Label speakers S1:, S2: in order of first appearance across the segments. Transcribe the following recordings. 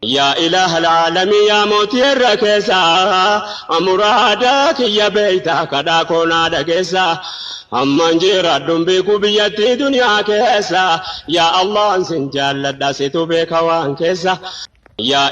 S1: Yaa ilaaha alaalamii, yaa mootii irra keessaa, muraada kiyya beeytaa, kadhaa koo naa dhageessa. Amman jiraadhuun beeku biyyattii duniyaa keessa. Yaa Allah, sin jaalladha, situ beeka waan keessa. Yaa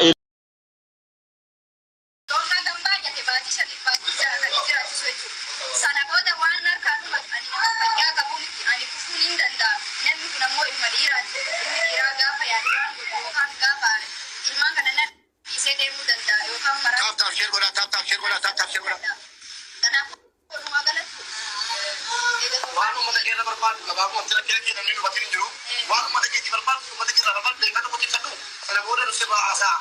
S2: Doonaa kan baay'ate baatii 5, baatii 6 kan jiraachisu jechuudha. Sana booda waan harkaa dhumatu, ani nama fayyaa qabu miti, ani kufuu niin danda'a. Namni kun ammoo ilma dhiiraati. Ilmi dhiiraa gaafa yaade waan godhu yookaan gaafa aare ilmaan kana na dhiisee deemuu danda'a yookaan maraa.
S3: Tap tap share godhaa, tap tap share godhaa, tap tap share godhaa.
S2: Kanaafuu walumaa galatti
S3: Waan uummata keerra barbaadu gabaabumatti rakkina kee namni dubatin hin jiru. Waan uummata keetii barbaadu, uummata keerraa barbaadu beekaa tokko ibsadhu. Sana booda nu sirraa haasa'a.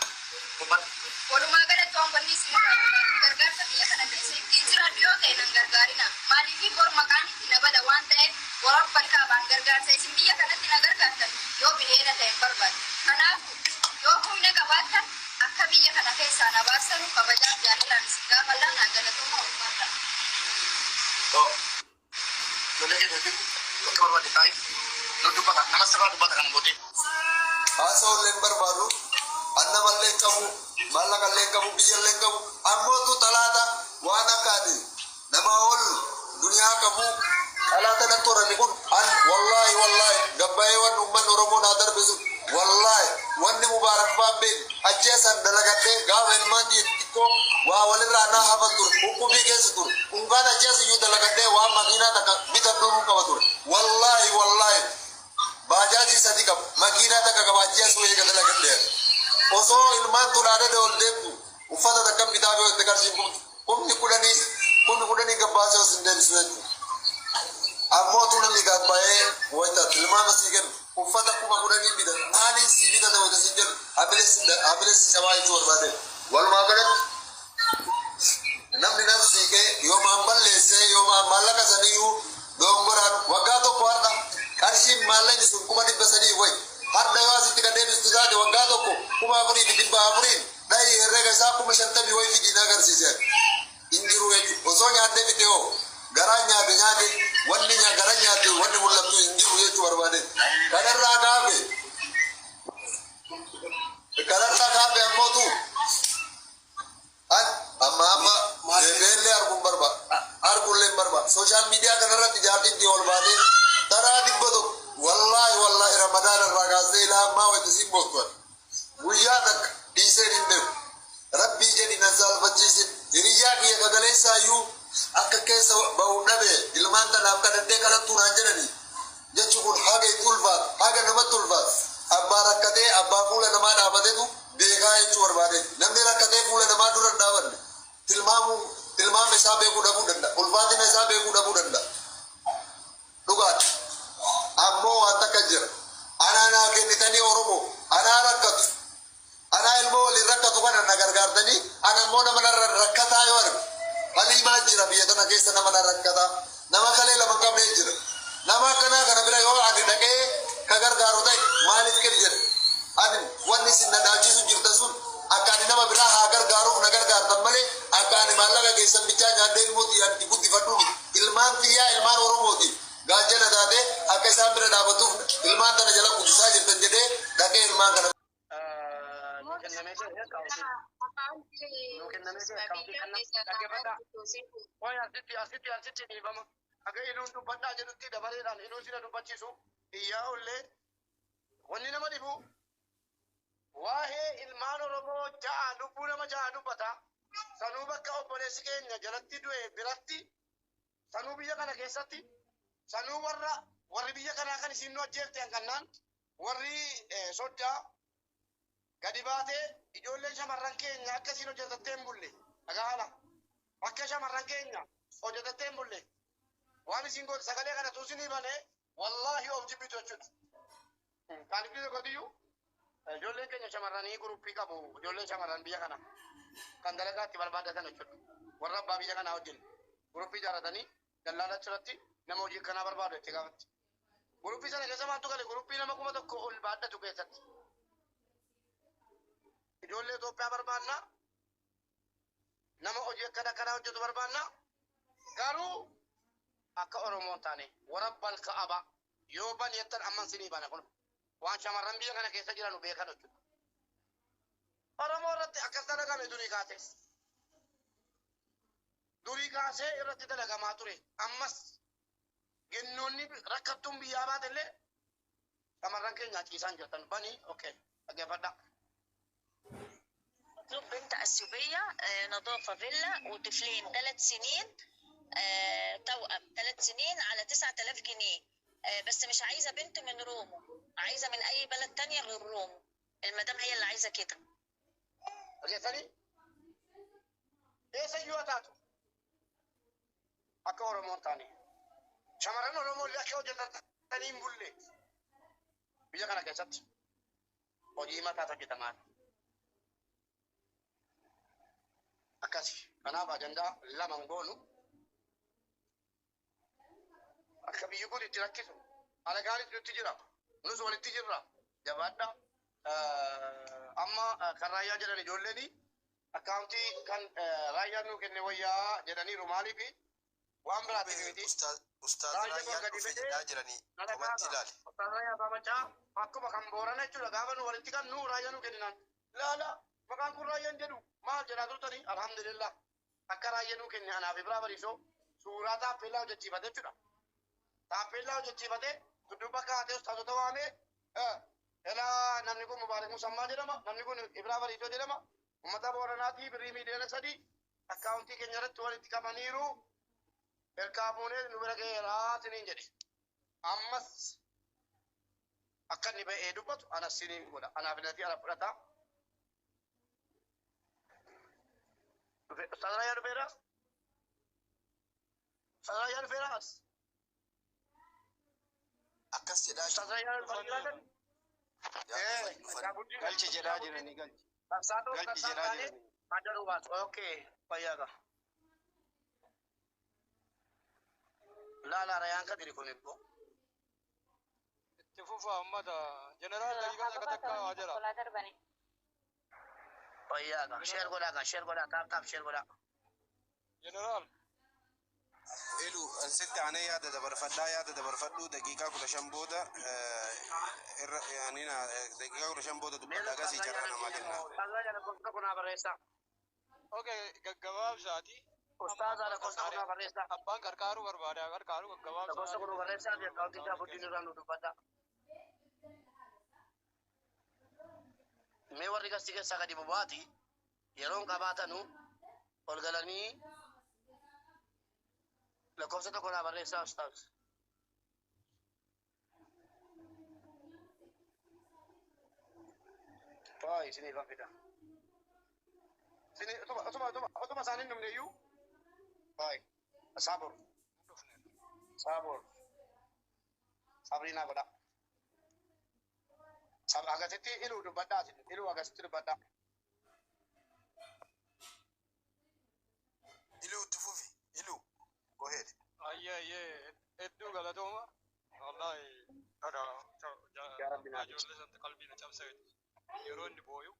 S3: Dubbadhu.
S2: Walumaa galatti waan wanni isin irraa barbaadu, gargaarsa biyya kana keessa ittiin jiraadhu yoo ta'e nan gargaarina. Maaliif bor maqaan itti na bada waan ta'eef, warabbal kaabaan gargaarsa isin biyya kanatti na gargaartan yoo bineena ta'e hin barbaadu. Kanaafuu yoo humna qabaattan akka biyya kana keessaa na baastanu kabajaaf jaalalaan isin gaafadha. Naa galatooma, ulfaadha.
S3: Ijoollee keenya wajjin bakka barbaade taa'e nu dubbata. Nama sirraa dubbata kana booddee.
S4: Haasa'ullee hin barbaadu. An namallee hin qabu, maallaqallee hin qabu, biyyallee hin qabu. Ammootu xalaata waan akka ani nama ol duniyaa qabu xalaata natti horani kun, an wallaahi wallaahi gabbayee waan uummanni Oromoo naa darbe sun, wallaahi wanni Mubaarak faan beeku achi asan dalagadhee gaafa ilmaan xixiqqoo waa walirraa naa hafan ture, hukkubii keessa ture. Unkaan achi as iyyuu dalagadhee waan makiinaa takka bitadhu qaba ture. Wallaahi wallaahi baajaajii sadi qaba, makiinaa takka qaba. Achi as eega dalagadhee osoo ilmaan tun ol deemtu uffata takka bitaa fi itti qarshiin 10,000, 10,000 gabbaasee os hin deebisu jechuudha. Ammoo tu namni gabbaa'ee wayita tilmaama sii kennu uffata 10,000 bita, maaliin sii bitata wayita siin jedhu hamilees cabaa jechuu barbaade. Walumaa galatti namni nafsii kee yoomaan balleessee yoomaan maallaqa saniyyuu dongoraan waggaa tokko, har'a qarshiin maallaqni sun 300,000 wayi, har'a yoo asitti kan deebistu taate waggaa tokko 4,400n dhahi, herrega isaa 50,000 wayi fidiin agarsiise. Hin jiru jechuudha. Osoo nyaattee fite hoo, garaa nyaate nyaate, wanni gara nyaate wanni mul'attu hin jiru jechuu barbaade. Kanarraa kaafe ammootu an amma amma deebi'eellee arguun barbaada, arguullee hin barbaada. Social media kanarratti jaartiin ol baatee taraa 100, wallaahi wallaahi Ramadaan irraa kaasee ilaa ammaa wayita siin boottu guyyaa takka dhiiseen hin beeku. Rabbii jedhi nan saalfachiisin. Hiriyyaa kiyya kagaleessaayyuu akka keessa bahu dhabe, ilmaan tanaaf kadhadhee kadhattuu naan jedhani jechi kun haga itti ulfaatu, haga namatti ulfaatu, abbaa rakkatee abbaa fuula namaa dhaabatetu beekaa jechuu barbaade. Namni rakkatee fuula namaa dura hin dhaabanne tilmaamuu, tilmaama isaa beekuu dhabuu danda'a, ulfaatina isaa beekuu dhabuu danda'a. Dhugaadha. Ammoo waan takka jira. Anaa naa kennitanii, Oromoo anaa rakkatu, anaa ilmoo waliin rakkatu kana na gargaartanii, ana immoo nama narra rakkataa yoo arge, haliimaa jira biyya tana keessa, nama na rakkataa, nama kalee lama hin qabne jira, nama akkanaa kana bira yoo ani dhaqee ka gargaaru ta'e maaliif kenni jedhe. Ani wanni isin na dhaalchisu jirta sun akka ani nama biraa haa gargaaruuf na gargaartan malee akka ani maallaqa keessan bichaa nyaadhee ilmoo xiyyaan itti guddifadhu miti. Ilmaan xiyyaa ilmaan Oromooti gaachana taate akka isaan bira dhaabatuuf ilmaan tana jala guddisaa jirtan jedhee dhaqee ilmaan kana
S3: Nu kennamee jira akkaawuntii. Nu kennamee jira akkaawuntii kan dhaggeeffadhaa. Qoy, asitti asitti asitti dhiifama. Aga iluun dubbadhaa jedhutti dabareedhaan iluu sina dubbachiisu iyyaa ollee. Wanni nama dhibu waa'ee ilmaan Oromoo ja'a, lubbuu nama ja'a dubbata. Sanuu bakka obboleessi keenya jalatti du'e biratti, sanuu biyya kana keessatti, sanuu warra warri biyya kanaa kan isin nu ajjeefte kannaan warri soddaa gadi baatee ijoolleen shamarran keenya akka isin hojjetattee hin bulle dhagahala. Akka shamarran keenya hojjetattee hin bulle waan isin goote sagalee kana tuusinii banee wallaahi of jibbitu jechuudha. Qaalitti tokkotiyyuu ijoolleen keenya shamarranii guruppii qabu, ijoolleen shamarran biyya kana kan dalagaa itti barbaadatan jechuudha. Warra abbaa biyya kanaa wajjin guruppii ijaarratanii dallaala achirratti nama hojii akkanaa barbaadu jettee gaafatti. Guruppii sana keessa maaltu gale? Guruppii nama 1000 ol baadhatu keessatti. Ijoollee Itoophiyaa barbaanna. Nama hojii akkana akkanaa hojjetu barbaanna. Garuu akka Oromoon taane, warabbal ka'aba yoo bani jettan amman sinii bana kun waan shamarran biyya kana keessa jiranu beekan jechuudha. Irratti akkas dalagame durii kaasee. Durii kaasee irratti dalagamaa ture. Ammas gennoonni rakkattuun biyyaa baate illee shamarran keenya ciisaan jirtan banii okay dhaggeeffadhaa.
S5: مطلوب بنت أثيوبية، نظافة فيلا وطفلين 3 سنين، توأم 3 سنين على 9000 جنيه، بس مش عايزة بنت من رومو، عايزة من أي بلد تانية غير رومو. المدام هي اللي عايزة كده.
S3: Dhageessanii eessayyuu haa taatu akka Oromoon taane shamarran Oromoo illee akka hojjetatanii hin bulle biyya kana keessatti hojii mataatu hojjetamaa akkasi. Kanaaf ajandaa lama hin goonu akka biyyi kun itti rakkisu alagaanis nutti jira, nus walitti jirra. Jabaadha. Amma kan raayyaa jedhan ijoolleen akkaawuntii kan raayyaan nuu kenne wayyaa jedhaniiru. Maaliifi waan biraatiif miti.
S4: Ustaaz
S3: Raayyaan
S4: Raayyaan
S3: gadi
S4: dhufe
S3: fidee
S4: jedhaa jiranii komantii ilaali.
S3: Ustaaz Raayyaa Baabachaa akkuma kan Boorana jechuudha. Gaafa nu walitti qabnu raayyaa nuu kenninaan laala maqaan kun raayyaan jedhu maal jedhaa turtanii. Alhamdulillah, akka raayyaa nuu kenne anaaf Ibraa Bariisoo suuraa taappellaa hojjechiifate jechuudha. Taappellaa hojjechiifate dudduuba kaatee ustaazota waamee, elaa namni kun Mubaarak Musammaa jedhama, namni kun Ibraa Bariisoo jedhama, uummata Booranaatii birrii miiliyoona 3 akkaawuntii keenya irratti walitti qabaniiru, ergaa fuunee nu bira ga'eeraa siniin jedhe. Ammas akka inni ba'ee dubbatu anas siniin godha. Anaaf natii ana fudhata. Ustaaz Raayyaa dhufeera? Ustaaz Raayyaa dhufeera as?
S4: Akkas jedhaa
S3: Ustaaz
S4: jiru.
S3: Raayyaa dhufeera?
S4: Yaa dhufan dhufan.
S6: Galchi jedhaa jiranii galchi.
S3: Qabsaatoo
S6: Galchi
S3: qabsaan
S6: jedhaa
S3: taane
S6: jiranii.
S3: adda nu baasu. Okay, fayyaa. Laala Raayaan kadiri kun immoo.
S7: Itti fufa ummata. Jeneraal, daqiiqaa takka takka waa jira.
S3: Fayyaa. Share godhaa gaa, share godhaa, tap tap share godhaa.
S7: Jeneraal.
S6: Elu sitti aanee yaada dabarfadhaa, yaada dabarfadhu. Daqiiqaa 15 booda irra yaani daqiiqaa 15 booda dubbadhaa gasii carraa namaa kennaa.
S3: Ustaaz Raayyaa lakkoofsa kunaa barreessaa.
S7: Okay, gaggabaabsaati.
S3: Ustaaz lakkoofsa kunaa barreessaa.
S7: Abbaan qarqaaruu barbaada. Qarqaaru gaggabaabsaa.
S3: Lakkoofsa kunuu barreessaa fi akkaawuntii isaa guddin irraa nu dubbadha. Mee warri gasii keessaa gadi bubaati yeroon qabaatanu ol galanii lakkoofsa tokko naa barreessaa ustaaz. Waa isiniif fida. Isin utuma utuma utuma utuma isaanii hin dhumne iyyuu. Waay saabur saabur sabrii naa godha. Sab agasitti iluu dubbadhaa, iluu agasitti dubbadhaa.
S4: Iluu itti fufi. Iluu. Go ahead.
S7: Ayyee ayyee, hedduu galatooma. Wallaahi dhadha
S3: Yaa Rabbi naa
S7: ijoollee sanatti qalbii na cabseeti. Yeroo inni booyu.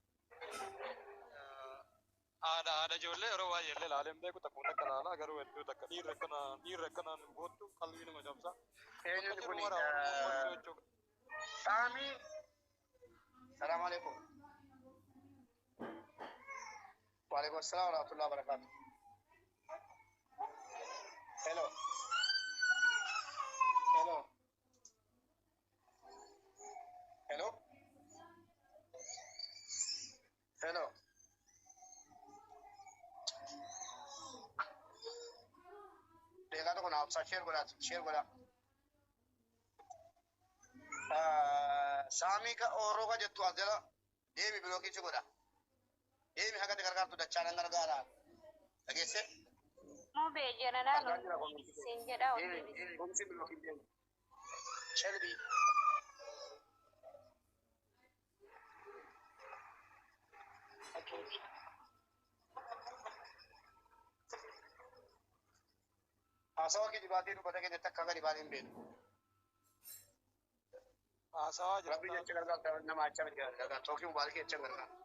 S7: Haadha haadha ijoollee yeroo baay'ee illee ilaalee hin beeku, takkuma takka ilaalaa, garuu hedduu takka dhiirri akkana dhiirri akkanaan hin boottu qalbii nama cabsa. Bakka
S3: Eenyuti
S7: jiru
S3: kuni?
S7: mara Oromoon jechuudha.
S3: Saamii. Salaamu alaikum. Waalaikum assalam wa rahmatullahi wa barakatuh. Hello. Hello. Hello. Hello. Deegaa tokko naaf ibsaa, share godhaa, share godhaa. Saamii ka ooroo ka jettu as jala deemi, bilookichi godha. Deemi, haga gargaartu dachaan gargaara. Dhageesse?
S2: Mubee jeneraal
S3: Argaa jira koomisi.
S2: siin jedha ol
S3: Deemi,
S2: deebisi.
S3: deemi, koomisi bilookiin deemi. Shelby. Okay. Haasawa kijibaatii dubbata keenyatti akka gadi baanee hin beeknu.
S7: Haasawaa
S3: Rabbi
S7: jirta.
S3: jecha gargaarta nama acha miti gargaarta. Tookii mubaarakii jecha gargaarta.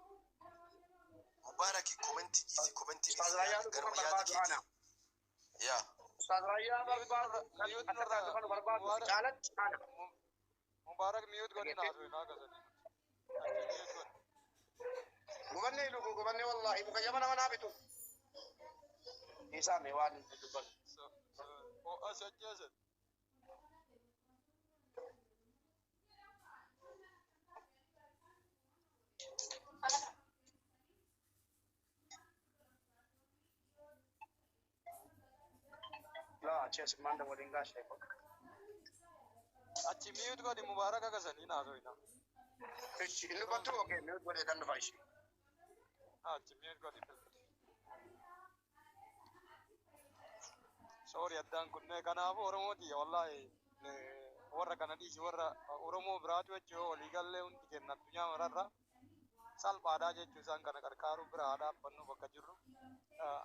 S4: Mubaaraki komentii dhiisi, komentii
S3: Ustaaz
S4: dhiisi,
S3: Raayyaa dhufuu
S4: garuma
S3: kan
S4: yaada
S3: barbaadu ana.
S4: keetii. Yaa.
S3: Ustaaz Raayyaa barbaadu kan
S7: Mute
S3: akka
S7: nurraa
S3: taatu kan barbaadu
S7: Mubaarak
S3: caalatti ana.
S7: Mubaarak mute godhi naasuu hin hagasanii. Achi mute godhi.
S3: Gubanni Gubannee ilu gubannee wallaahi mukayyama nama naa bitu. Isaa mee waan inni dubbatu.
S7: Ho'a si ajjeese.
S3: Laa achi asummaan waliin gaashee qofa.
S7: Achi mute godhi Mubaarak akkasanii naasoo
S3: Ishi inni dubbatu okee mute godhee kan dhufa ishi.
S7: Achi mute godhi bilbili. Sorry addaan kunnee kanaafuu Oromooti wallaahi warra kana dhiisi warra Oromoo biraatu jechuu walii gallee hundi kenna addunyaa mararra salphaadhaa jechuu isaan kana qarqaaruu bira haa dhaabbannu bakka jirru.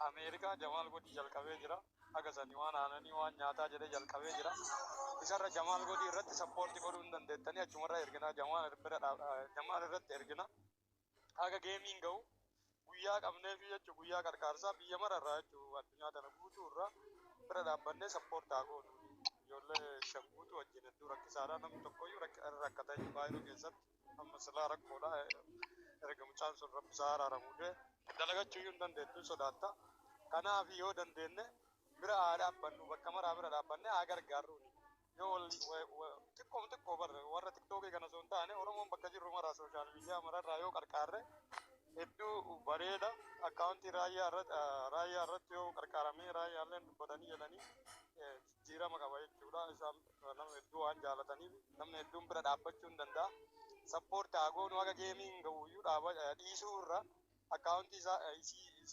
S7: Ameerikaa Jamaal Godii jalqabee jira. Haga sanii waan aananii waan nyaataa jedhee jalqabee jira. Isarra Jamaal Godii irratti support godhuu hin dandeettanii achumarra ergina Jamaal bira Jamaal irratti ergina. Haga geemiin ga'u guyyaa qabneefi jechuu guyyaa qarqaarsaa biyya mararraa jechuu addunyaa tana guutuu irraa bira dhaabbannee support haa goonu. Ijoollee shan guutuu wajjin hedduu rakkisaadha. Namni tokkoyyuu rakkata jechuudha baay'ee keessatti. Amma silaa rakkoodha. Erga mucaan sun rabbi isaa araaramuu du'e dalagachuu iyyuu hin dandeettu sodaatta. Kanaaf yoo dandeenye bira haa dhaabbannu bakka maraa bira dhaabbannee haa gargaarruuni. Yoo wal xiqqoom xiqqoo barre warra TikTokii kana osoo hin taane Oromoon bakka jirru maraa social media mararraa yoo qarqaarre hedduu bareeda. Akkaawuntii raayyaa irratti yoo qarqaaramee raayyaalleen dubbatanii jedhanii jijjiirama qaba jechuudha. Isaan nama hedduu waan jaalataniif namni hedduun bira dhaabbachuu hin danda'a. Support haa goonu haga geemiin ga'uyyuu dhaaba dhiisuu irra akkaawuntii isaa isii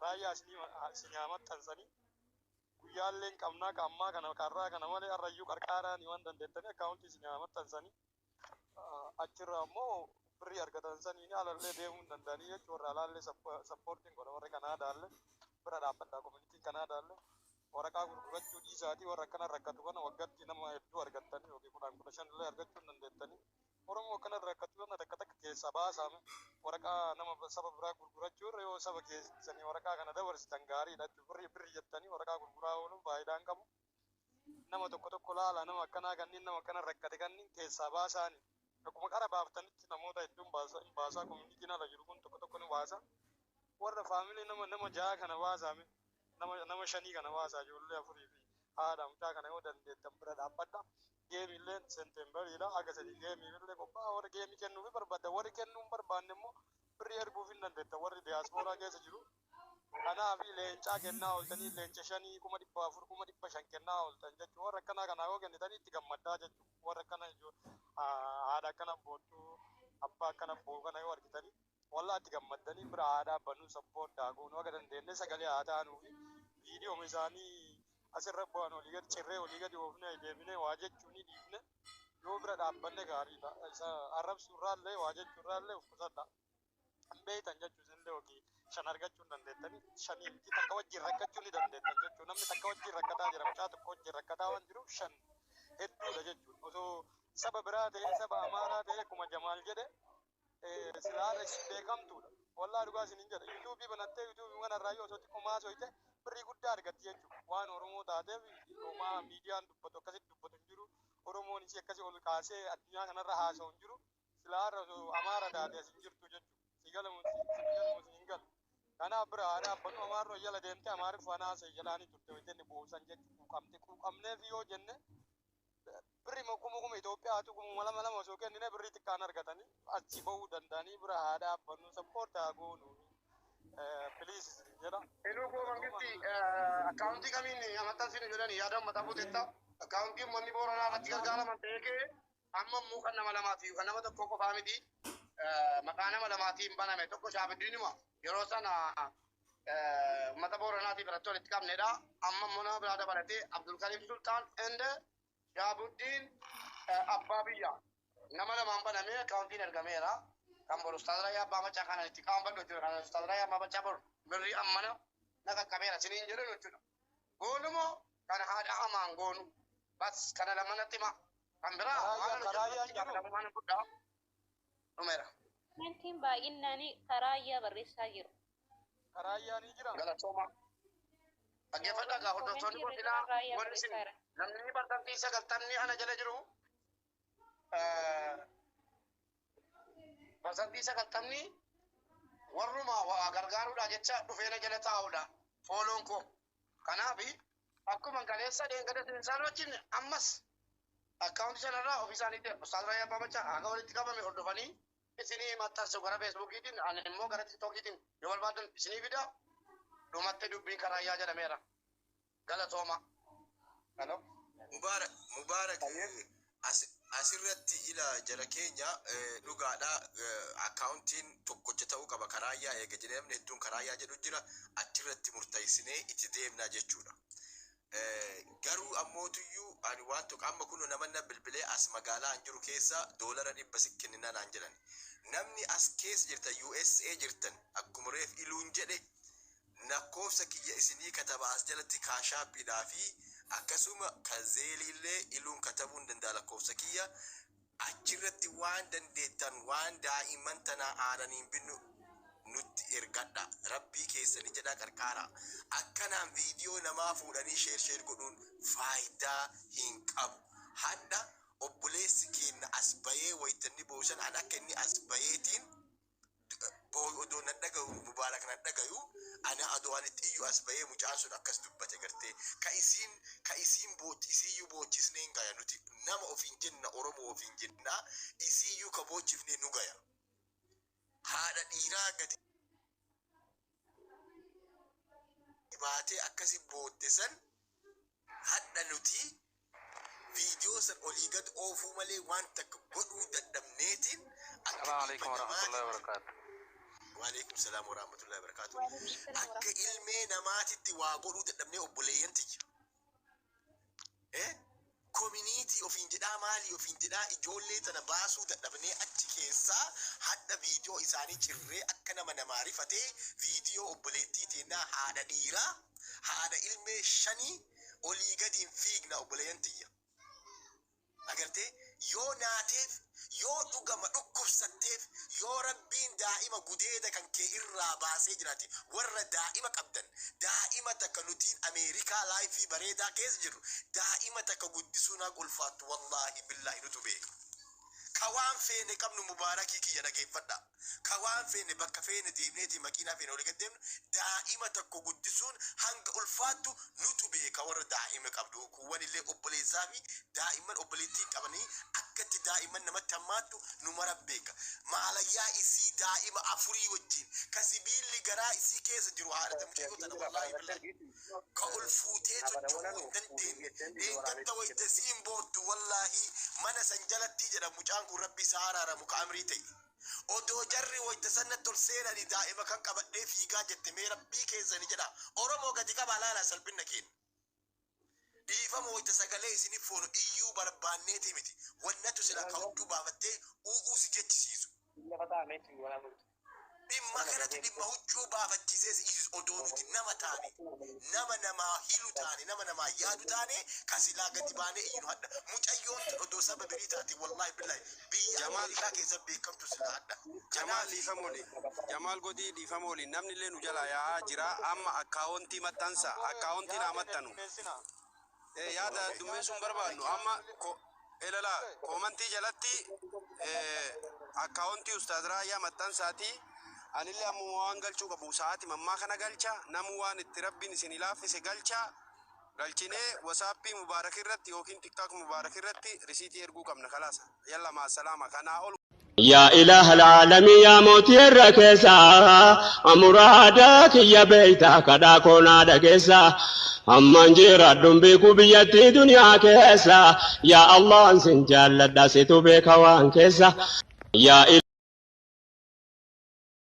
S7: raayyaa isinii haa maxxansanii guyyaallee hin qabnaa ka ammaa kana karraa kana malee har'ayyuu qarqaaraanii waan dandeettanii akkaawuntii isinii haa maxxansanii achirraa immoo birrii argatan saniin alallee deemuu hin danda'anii jechuudha. Warra alaallee supportiin godha warri Kanaadaallee bira dhaabbadha communityn Kanaadaallee waraqaa gurgurachuu dhiisaatii warra akkana rakkatu kana waggaatti nama hedduu argattanii yookiin 10 15 illee argachuu hin dandeettanii. Oromoo akkana rakkatu kana takka takka keessaa baasame waraqaa nama saba biraa gurgurachuu irra yoo saba keessanii waraqaa kana dabarsitan gaariidha jechuudha. Birrii birrii jettanii waraqaa gurguraa ooluun faayidaa hin qabu. Nama tokko tokko laala nama akkanaa kanneen nama akkana rakkate kanneen keessaa baasaani. Akkuma qara baaftanitti namoota hedduun baasa hin baasaa communityn ala jiru kun tokko tokko ni baasa. Warra family nama nama jaha kana baasaame nama nama shanii kana baasaa ijoollee afurii fi haadha mucaa kana yoo dandeettan bira dhaabbadha. Geemiillee Septemberiidha. Haga sadii geemiillee qophaa'a. Warri geemii kennuufi barbaadda. Warri kennuu hin barbaanne immoo birrii erguuf hin dandeetta. Warri diyaaspooraa keessa jiru. Kanaaf leencaa kennaa ooltanii leenca shanii 400,000 500,000 kennaa ooltan jechuudha. Warra akkanaa kanaa yoo kennitanii itti gammaddaa jechuudha. Warra akkana haadha akkana boottuu abbaa akkana boo kana yoo argitanii wallaa itti gammaddanii bira haa dhaabbannu support haa goonu haga dandeenye sagalee haa taanuu fi viidiyooma isaanii asirra bu'an olii gadi cirree olii gadi oofnee deebinee waa jechuu ni dhiifne yoo bira dhaabbanne gaariidha. Isa arrabsuurraallee waa jechuurraallee of qusadha. Hin beektan jechuu isinillee yookiin shan argachuu hin dandeettanii shanii miti takka wajjin rakkachuu ni dandeettan jechuudha. Namni takka wajjin rakkataa jira mucaa tokko wajjin rakkataa waan jiruuf shan hedduudha jechuudha. Osoo saba biraa ta'ee saba Amaaraa ta'ee akkuma Jamaal jedhe silaala isin beekamtuudha. Wallaa dhugaa isin hin jedha. YouTubeii banattee YouTubeii kanarraa yoo osoo xiqqoo maasoyte birrii guddaa argatti jechuudha. Waan Oromoo taateef homaa miidiyaan dubbatu akkasitti dubbatu hin jiru. Oromoon isii akkasii ol kaasee addunyaa kanarra haasa'u hin jiru. Silaarra osoo Amaara taate as hin jirtu jechuudha. Si galamu si galamu si hin galu. Kanaaf bira haa dhaabbannu Amaarroo jala deemtee Amaariffaan haasa'e jalaanii turte wayitee buusan jechuudha. Quuqamte quuqamneef yoo jenne birrii kuma kuma Itoophiyaatu kuma lama lama osoo kennine birrii xiqqaan argatanii achi bahuu danda'anii bira haa dhaabbannu support haa goonu. Please jedha.
S3: Eluu koo mangisti akkaawuntii kamiin maxxansinu jedhani yaada uummataa fuutetta. Akkaawuntii uummanni Booranaa irratti gargaaraman ta'ee kee amma immoo kan nama lamaati kan nama tokko qofaa miti maqaa nama lamaatiin baname tokko Shaabiddiinuma yeroo sana uummata Booranaatiif irratti walitti qabnedha. Amma immoo nama biraa dabalatee Abdulkarim Sultaan and Shaabuddiin abbaa biyya nama lamaan banamee akkaawuntiin ergameera. Kan boru Ustaaz Raayyaa Abbaa Macaa kana itti qaama jechuudha. Kan Ustaaz Raayyaa Abbaa Macaa boru birrii ammana na qaqqabeera isiniin jedhan jechuudha. Goonumoo kan haadha hamaan goonu bas kana lamanatti hima. Kan biraa waan
S7: Karaayyaan jiru.
S3: lamaan guddaa dhumeera.
S8: Commentiin baay'inaan karaayyaa barreessaa jiru.
S7: Karaayyaan ni jira.
S3: Galatooma. Dhaggeeffadhaa gaa hordoftoonni kun silaa warri isin namni 90% ana jala jiru 90% waa gargaaruudha jecha dhufee na jala taa'uudha fooloon koo. Kanaaf akkuma kaleessa dheengadda isaan wajjin ammas akkaawuntii sanarraa ofii isaaniitti Ustaaz Raayyaa Abbaa Machaa haga walitti qabame hordofanii isinii maxxansu gara Feesbuukiitiin, ani immoo gara Tiktookiitiin yoo barbaadan isinii fida. Dhumatte dubbiin karaayyaa jedhameera. Galatooma. Hello.
S9: Mubaarak, Mubaarak, as asirratti ila jara keenya, dhugaadha, akkaawuntiin tokkocha ta'uu qaba. Karaayyaa eega jedhee namni hedduun karaayyaa jedhu jira, achirratti murteessinee itti deemnaa jechuudha. Garuu ammootuyyuu ani waan tokko amma kun nama na bilbilee as magaalaa an jiru keessa $100 si kenninaa naan jedhan. Namni as keessa jirtan, USA jirtan, akkuma reef iluun jedhe, lakkoofsa kiyya isinii kataba as jalatti, Cash Appiidhaa fi akkasuma ka Zelleillee iluun katabuu hin danda'a. Lakkoofsa kiyya achirratti waan dandeettan, waan daa'imman tanaa aananiin binnu nutti ergadha. Rabbii keessanii jedhaa qarqaara. Akkanaan viidiyoo namaa fuudhanii share share godhuun faayidaa hin qabu. Hadha obboleessi keenya as bayee waytanni boosan, an akka inni as bayeetiin booyu odoo nan dhagayu, Mubaarak nan dhagayu, ana adoo ani xiyyu as bayee mucaan sun akkas dubbate gartee ka isiin boochi isiiyyuu boochisnee hin gaya. Nuti nama ofiin jenna, Oromoo ofiin jenna, isiiyyuu ka boochifnee nu gaya. Haadha dhiiraa gadi baatee akkasi bootte san, hadha nuti viidiyoo san olii gad oofuu malee waan takka godhuu dadhabneetiin akka
S7: السلام عليكم
S9: ilma
S7: ورحمة الله
S9: namaatitti.
S7: وبركاته.
S9: Waalaikum salaam warahmatullahi wabarakatuh. Akka ilmee namaatitti waa godhuu dadhabnee, obboleeyyan tiyya. Eh? Community ofiin jedhaa, maalii ofiin jedhaa, ijoollee tana baasuu dadhabnee achi keessaa hadha viidiyoo isaanii cirree akka nama namaa rifatee viidiyoo obboleettii teennaa, haadha dhiiraa, haadha ilmee shanii olii gadiin fiigna, obboleeyyan tiyya. Agartee, yoo naateef, yoo dhugama dhukkubsatteef, yoo rabbiin daa'ima gudeeda kan kee irraa baasee jiraate, warra daa'ima qabdan, daa'ima takka, nutiin Ameerikaa life bareedaa keessa jirru, daa'ima takka guddisuu naa ulfaattu, wallaahi billaahi nutu beeka. Ka waan feene qabnu, Mubaarakii kiyya dhageeffadha. Ka waan feene bakka feene deemneeti makiinaa feene olii gad deemnu, daa'ima tokko guddisuun hanga ulfaattu nutu beeka. Warra daa'ima qabdu kuwwan illee obboleessaa fi daa'imman obboleettii qabanii akkatti daa'imman namatti hammaattu nu mara beeka. Maalayyaa isii daa'ima afurii wajjin ka sibiilli garaa isii keessa jiru, haadha mucayyoo tana, wallaahi billaahi ka ol fuutee socho'uu hin dandeenye, dheengadda wayita siin boottu, wallaahi mana san jalatti jedha mucaan kun, rabbi isaa araaramu, ka amrii ta'e. Odoo jarri wayita sanatti ol seenanii daa'ima kan qabadhee fiigaa jette. Mee rabbii keessani jedha, Oromoo gadi qabaa laalaa salphina keenya. Dhiifama, wayita sagalee isinif foonu iyyuu barbaanneeti miti. Wannatu sila ka hudduu baafattee u'uu si jechisiisu. Dhimma kanatti dhimma huccuu baafachiisee si iyyisu. Odoo nuti nama taane, nama namaa hilu taane, nama namaa yaadu taane, ka silaa gadi baanee iyyinu hadha. Mucayyoon tun odoo saba birii taate, wallaahi billaahi biyya
S6: Jamaal
S9: Ameerikaa keessa beekamtu sila hadha.
S6: Jamaal
S9: Kanaaf
S6: dhiifama olii. Jamaal godii dhiifama olii. Namni illee nu jalaa yaa'aa jira. Amma akkaawontii maxxansa. Akkaawontii naa maxxanu. Yaada heddummeessuun barbaadnu amma elala commentii jalatti akkaawontii Ustaaz Raayyaa maxxansaati. Anillee ammuma waan galchuu qabu sa'aati mammaa kana galcha. Namu waan itti rabbiin isin laaffise galcha. Galchinee WhatsAppii Mubaarak irratti yookiin TikTok Mubaarak irratti risiitii erguu qabna. Kalaasa. Yalla maasalaama. Kanaa ol.
S1: يا إله العالمين يا موتي الركسا muraada kiyya beeyta, kadhaa koonaa dhageessa. Amman jiraadhuun beeku biyyattii duniyaa keessa. Yaa Allah, sin jaalladha, situ beeka waan keessa. Yaa